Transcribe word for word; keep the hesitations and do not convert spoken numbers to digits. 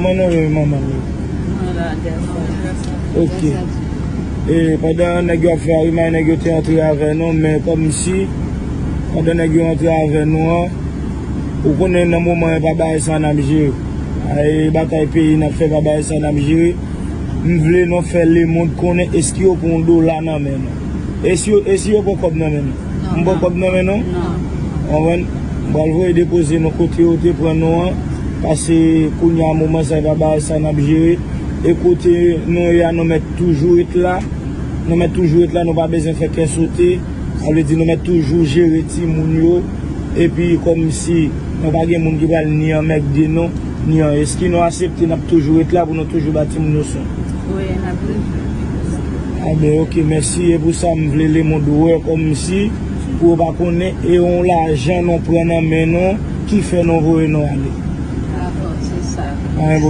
Manman nan yo, manman yo. Ok. E pandan nèg yo ap fè arimay, nèg yo te antre avè nou, men kòmsi pandan nèg yo antre avè nou an, ou konnen nan moman e pa bagay sa n ap jere. E batay peyi n ap fè, pa bagay sa n ap jere. M vle nou fè lemonn konnen eske yo pran yon dola nan men nou. Eske yo, eske yo pran kòb nan men nou? M pran kòb nan men nou? Konprann? M pral voye depoze nou kote yo te pran nou an. Pase kounye a moman sa e pa bagay sa n ap jere. E kote nou ye a, nou mèt toujou ret la. Nou mèt toujou ret la, nou pa bezwen fè kè sote. Sa vle di nou mèt toujou jere timoun yo. Epi kòmsi nou pa gen moun ki pral ni anmègde nou, ni an. Eski nou aksepte n ap toujou ret la pou nou toujou ba timoun yo swen? Wi, n ap toujou. Anben, ok, mèsi. E pou sa, m vle lemonn wè kòmsi, pou yo pa konnen, e yon lajan nou pran nan men nou, ki fè nou voye nou ale. Dakò, se sa. Anben, bon.